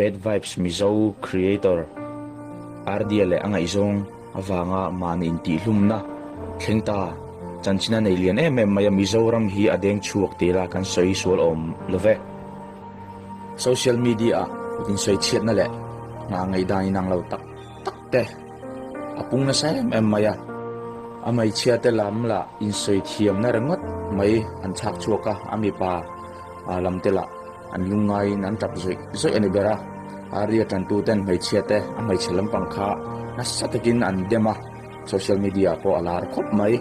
Bad Vibes Mizo Creator Ardia leh a ngaihzawng avanga mahni intihhlumna thleng ta chanchin a nei lian em em mai a, Mizoram hi a deng chhuak ti ila kan sawi sual awm lo ve. Social media ah insawi chhiatna leh nghah ngaihdan inang lo tak tak te a pung nasa em em mai a, a hmeichhia te lam lah insawi thiamna ringawt mai an chhak chhuak a, a mipa lam te lah an lungngaiin an tap zawih zawih a ni ber a, Arya tantu ten hmeichhia te a hmeichhe lampang kha nasa takin an dem a, social media ah pawh a lar khawp mai.